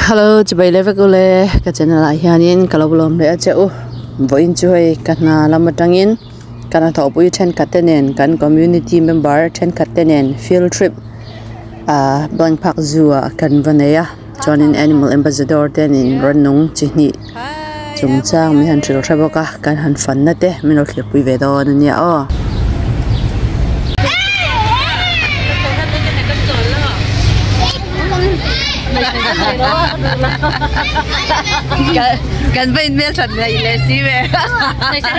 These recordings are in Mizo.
Hello chibai le vek ule ka channel ah hianin ka lo lawm leh a che u vawiin chu hei ka hna lam atangin ka hnathawhpui thenkhat te nen kan community member thenkhat te nen field trip ah bank park zoo ah kan va nei a chuanin animal ambassador te nen rannung chi hnih chungchang min han hrilh hre bawk a kan han fanna te min lo thlirpui ve dawn a nia aw. Kan va in hmel that leh leh si ve. Okay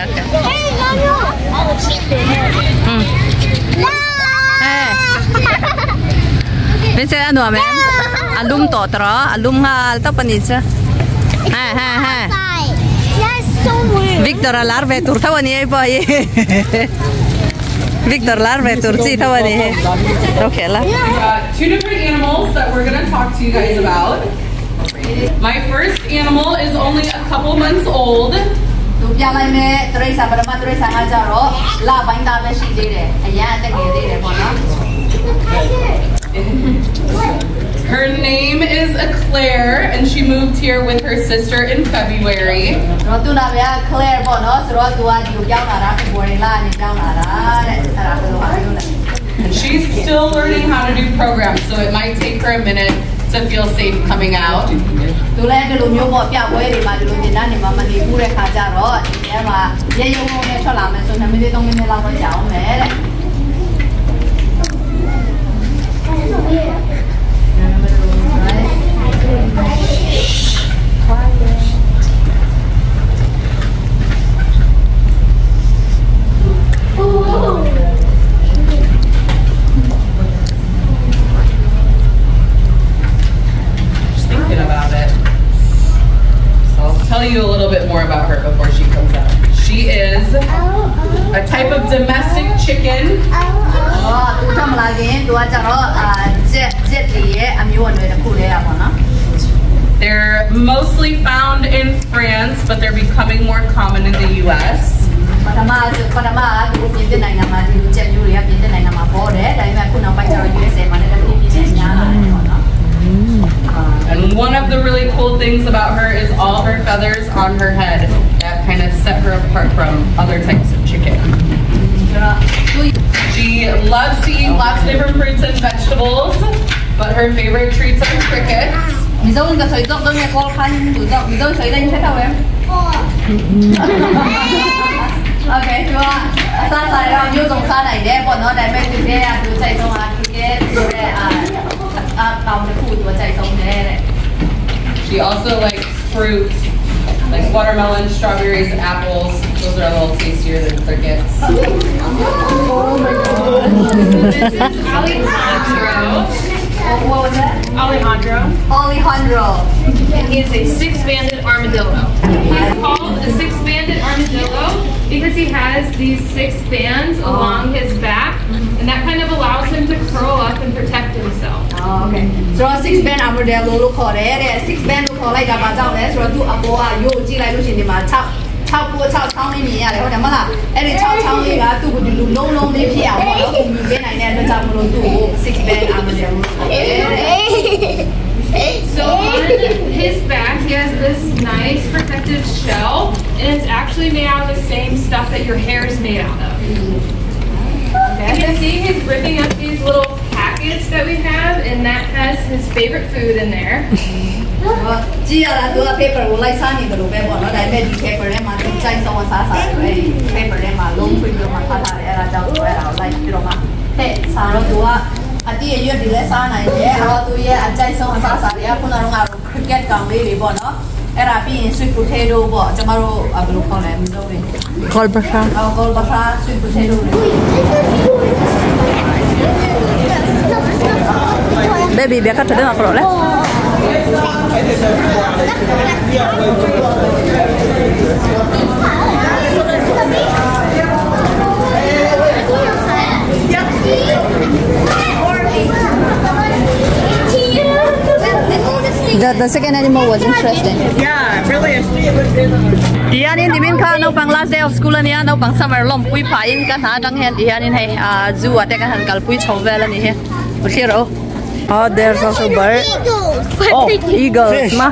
okay. Vincent a nuam em? A lum tawh tawh a lum nghal tawp a nih chu. Ha ha ha. Victor a lar ve tur tho a ni hei pawh hi. Victor lar ve tur chi tho a ni hi. Okay la. Two different animals that we're gonna talk to you guys about. My first animal is only a couple months old. သူပြလိုက်မဲ့တရိษာပရမတရိษာကကြတော့လပိုင်းသားပဲရှိသေးတယ်အရန်အသက်ငယ်သေးတယ်ပေါ့နော် Her name is Eclair and she moved here with her sister in February. တော့သူနာမည်က Claire ပေါ့နော်ဆိုတော့သူကဒီကိုပြောင်းလာတာ February လကနေပြောင်းလာတာတဲ့အဲ့ဒါဘယ်လိုအားလို့လဲ And she's still learning how to do programs, so it might take her a minute to feel safe coming out. သူလည်းဒီလိုမျိုးပေါ့ပြပွဲတွေမှာဒီလိုညနေနေမှာမနေဘူးတဲ့ခါကျတော့ဒီထဲမှာရေရုံုံနဲ့ထွက်လာမယ်ဆို2မိနစ်3မိနစ်လောက်တော့ကြာအောင်မယ်တဲ့ Just thinking about it. So I'll tell you a little bit more about her before she comes out. She is a type of domestic chicken. အော်သူထမလာခင်သူကကြတော့အာကြက်ကြက်တွေရဲ့အမျိုးအနွယ်တစ်ခုတည်းอ่ะပေါ့နော် They're mostly found in France, but they're becoming more common in the US. ပထမပထမကသူပြင်သစ်နိုင်ငံမှာဒီလိုကြက်မျိုးတွေကပြင်သစ်နိုင်ငံမှာပေါ်တယ်ဒါပေမဲ့ခုနောက်ပိုင်းကျတော့ USA မှာလည်းတဖြည်းဖြည်းချင်းများလာတယ်ပေါ့နော် And one of the really cool things about her is all her feathers on her head that kind of set her apart from other types of chicken. ဆိုတော့သူ She loves to eat lots of different fruits and vegetables, but her favorite treats are crickets. မီဇုံကဆွေတော့တော့ကောခန်းသူတော့မီဇုံဆွေတဲ့ချက်တော့ပဲ Okay သူကအစားစားရောမျိုးစုံစားနိုင်တယ်ပေါ့နော်ဒါပေမဲ့သူတဲ့ကသူကြိုက်ဆုံးက cricket ဆိုတဲ့အာအကောင်တစ်ခုသူကြိုက်ဆုံးတယ်တဲ့ She also likes fruit, like watermelon, strawberries, and apples. Those are a little tastier than crickets. This is Alejandro. What was that? Alejandro. Alejandro. And he is a six-banded armadillo. He's called a six-banded armadillo because he has these six bands along his back, and that kind of allows him to curl up and protect himself. Oh, okay. ဆိုတော့6 band armadillo လို့ခေါ်တယ်တဲ့6 band လို့ခေါ်လိုက်တာဘာကြောင့်လဲဆိုတော့သူ့အပေါ်ကရိုးကြည့်လိုက်လို့ရှိရင်ဒီမှာ6 6ပိုး6ချောင်းလေးမြင်ရတယ်ဟုတ်တယ်မလားအဲ့ဒီ6ချောင်းလေးကသူ့ကိုဒီလိုလုံးလုံးလေးဖြစ်အောင်ပေါ့နော်ပုံမြင်ပေးနိုင်တဲ့အတွက်ကြောင့်မလို့သူ့ကို6 band armadillo လို့ခေါ်တယ်တဲ့ So on his back, he has this nice protective shell, and it's actually made out of the same stuff that your hair is made out of. You can see he's ripping up these little packets that we have, and that has his favorite food in there. ကြည့်ရတာသူက paper ကိုလိုက်စားနေတယ်လို့ပဲပေါ့နော်ဒါပေမဲ့ဒီ paper ထဲမှာသူကြိုက်ဆုံးအစားစားတယ်ပဲ paper ထဲမှာလုံးဖွင့်ပြီးတော့မှဖတ်ထားတယ်အဲ့ဒါကြောင့်သူအဲ့ဒါကိုလိုက်ပြီးတော့မှတဲ့စားတော့သူကအတိအရွက်တွေလည်းစားနိုင်တယ်အဲ့တော့သူရဲ့အကြိုက်ဆုံးအစားစားတွေကခုနကတော့ cricket ကောင်လေးတွေပေါ့နော်အဲ့ဒါပြီးရင် sweet potato ပေါ့ကျမတို့ဘယ်လိုခေါ်လဲမလို့လေ ကောလ်ဘရှာ အော် gold butter sweet potato တွေ baby ဘယ်ကတဲ့မှာခေါ်လဲ The second animal was interesting. Yeah, really. Tianin timin kha naupang last day of school ania naupang summer lom pui pha in ka hna tang hian ti hianin hei a zoo ate ka han kal pui chho vel ani he. Clear oh. Oh, there's also bird. Oh, Eagles ma.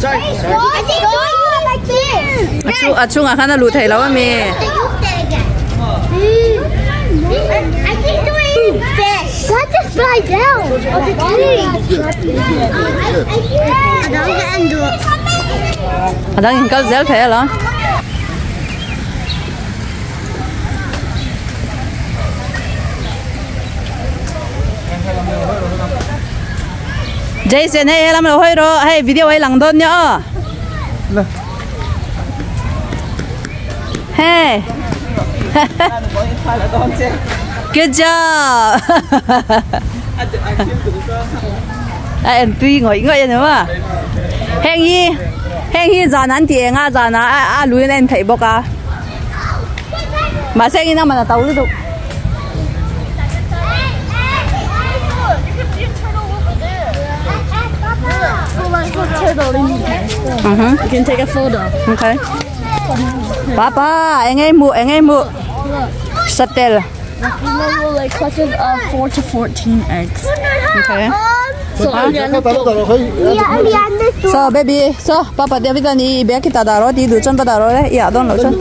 Sorry. Achu achunga khana lu thei lo ami. I think they're eating fish. That just fly down on the tree. Adang in kal zel thei lo. Jason, hey, lam lo hoi ro, hey, video ai lang don nya. Hey. Good job. Ai tui ngồi ngồi nữa mà. Heng hi zan an ti nga zan a a lui lên thei boka. Mà xe na mà tàu lu. You can take a photo. Okay. Papa, engay mu. Satel. The female will lay clutches of 4 to 14 eggs. Okay. So baby, so papa dia kita ni biar kita daro di ducon pada daro le, iya don lo chon.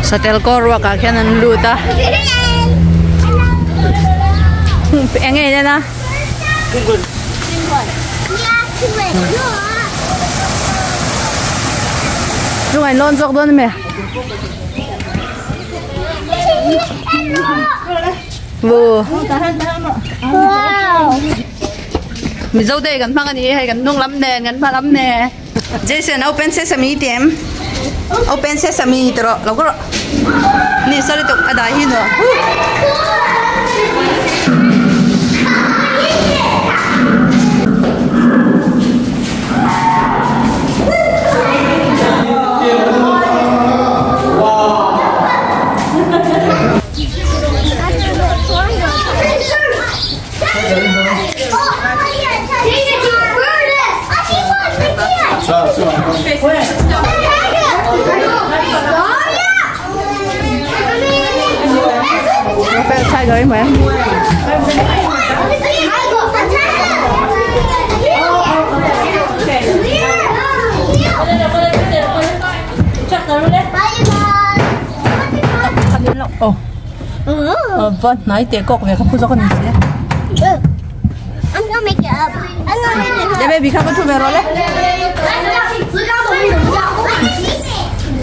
Satel ko ruwa ka khian an luta. Engay na. Chúng anh lon dọc đón mẹ. Vừa. Mình dâu đây gần mang anh hay gần nung lắm nè, gần pha lắm nè. Jason, open sesame tiệm. Open sesame tro, lâu rồi. Nè, sorry tục ở đây nữa. Tiger mà. Ồ. Vâng, nãy tiệc cọc về không có con gì. I'm gonna make it up. I'm gonna make it up. Để baby khá có chụp về rồi đấy.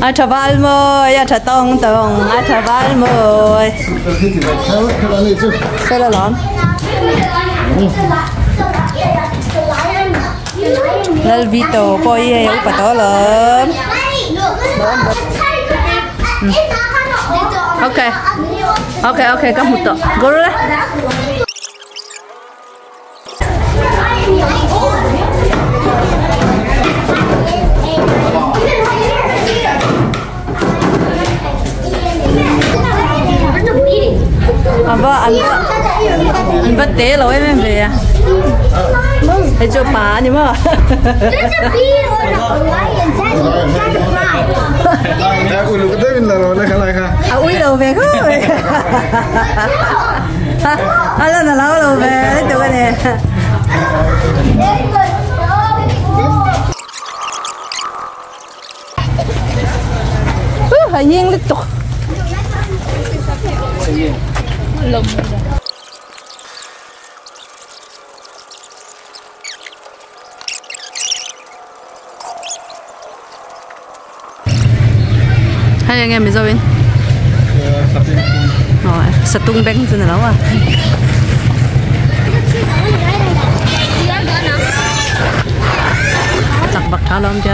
A chaval mo, ya chatong tong, a chaval mo. Cái là lắm. Lal Vito, poi e upa lắm. Ok. Ok ok, các một tọ. Go rồi. Anh bắt té rồi em về à? Hay cho bà nhỉ mà? À ui đầu về không? À lần nào đầu về tụi cái này. Hay yên liên tục. Hay anh em mình rồi bên. Rồi, satung beng trên này lắm à. Chặt bạc thả lắm chứ.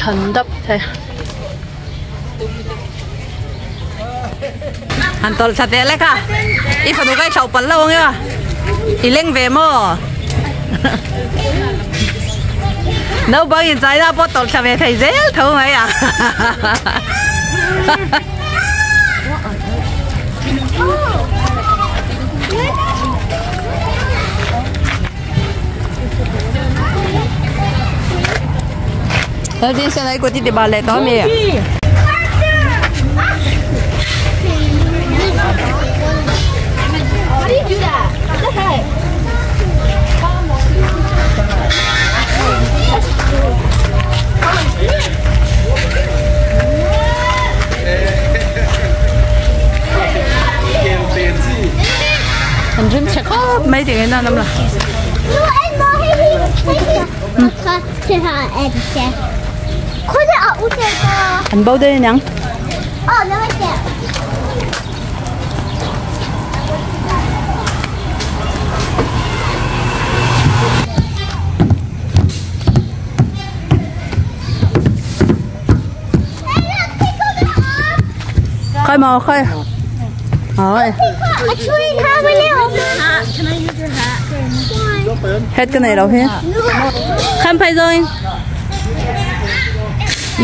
Thlan dap thei. Han tawlh thla teh lek a, i fanu ka i thlauh palh lo ang e a, i leng ve maw? Naupang in China pawh tawlh thla ve thei zel tho mai a. Vincent ai kut i ti bal leh tawh ami? An rim chhe khawp mai tih ngaihna an awm lo. An bo daih aniang. Khai maw khai. Oi. Hết cái này đâu hết. Khăm phải rồi.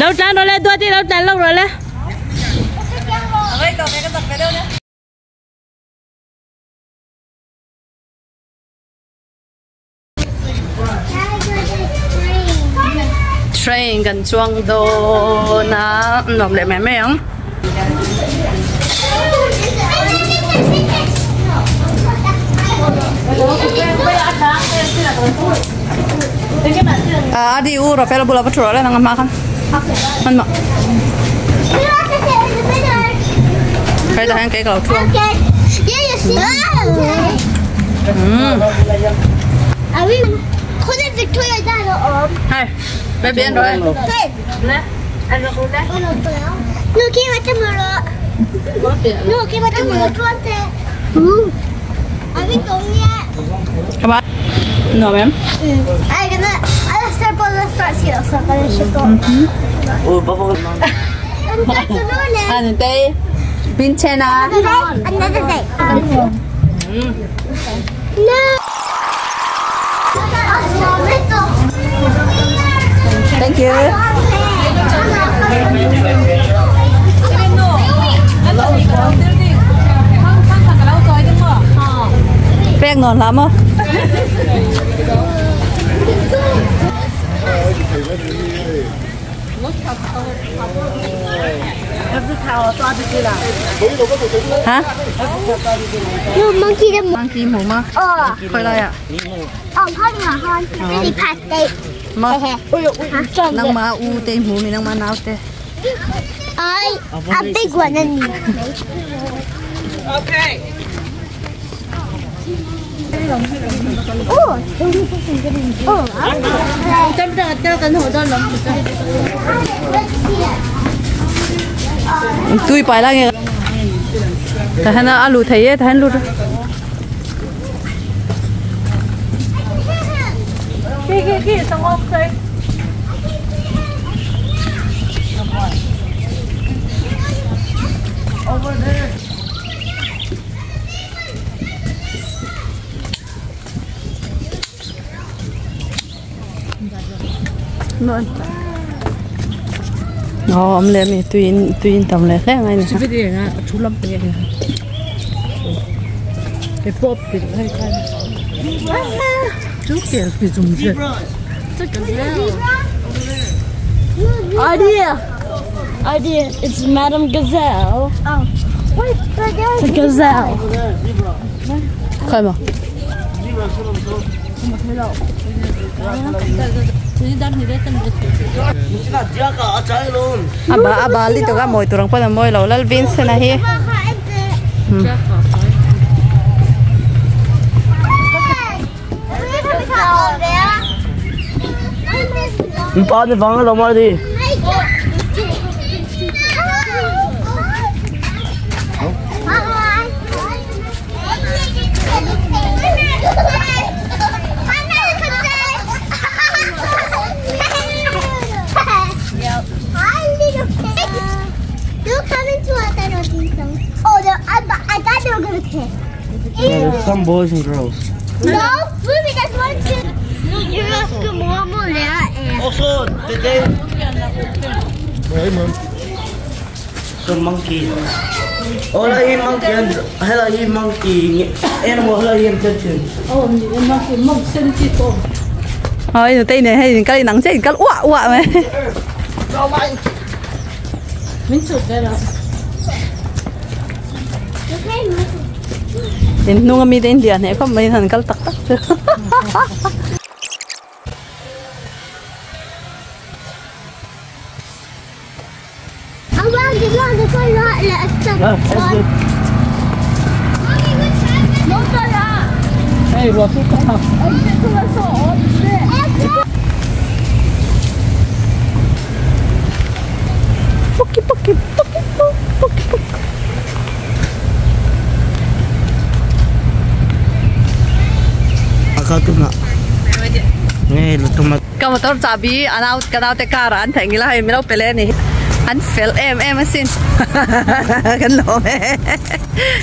Đâu trán rồi lên, đua đi đâu trán lâu rồi lên. Train kan chuang dawn a nuam leh mai mai ang. A di u Rafael bula va thu rawh le nang a hma khan hman mah. Hei tah hian kei ka lo thu ang. Hei baby en rawh e. Nuam em? Anh tê Vincent à? Thank you. Pek ngon lắm không? Hả? Monkey mù mà. Coi đây ạ. Nang ma u te mù mi nang ma nau te. A big one and Okay. Oh. Oh. Tui pai la nghe. Ta hana alu thei e ta han lu. Cái cái xong ok. Over there. Nó ấm lên mi tuy tầm lên thế ngay này. Cái gì nè, chú lâm cái này. Cái pop thì hay hay. Chú kể cái dùng gì? Idea. Idea. It's Madame Gazelle. Oh. Wait, it's a gazelle. Khai mà. Aba aba li to ga moi turang pa na moi lo lal Vincent na hi. Pa ni vang lo ma di. I, I thought they were gonna kiss. Yeah, there's some boys and girls. No, Ruby, that's one too. Also, did they? Some monkey. Oh, like he monkey and hello he monkey animal hello he intention. Ôi, tay này hay cái nắng chết cái ua ua mà. Đến nung mi đến điện này có mấy thằng cái tắc tắc chứ. Poki poki poki poki poki. Ka motor chabi anau kanau te car an thengila hei milo pele ni an fel em em asin kan lo me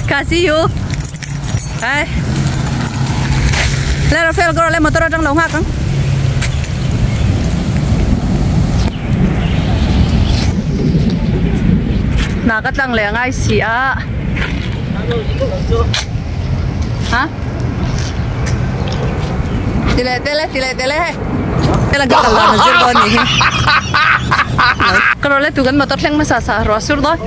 ka see you ai le ra fel go le motor atang lo nga kang na ka tlang le ngai si a ha tile tele tile tele tele ka la na zir don ni karole tu gan motor thleng ma sa sa ro sur don.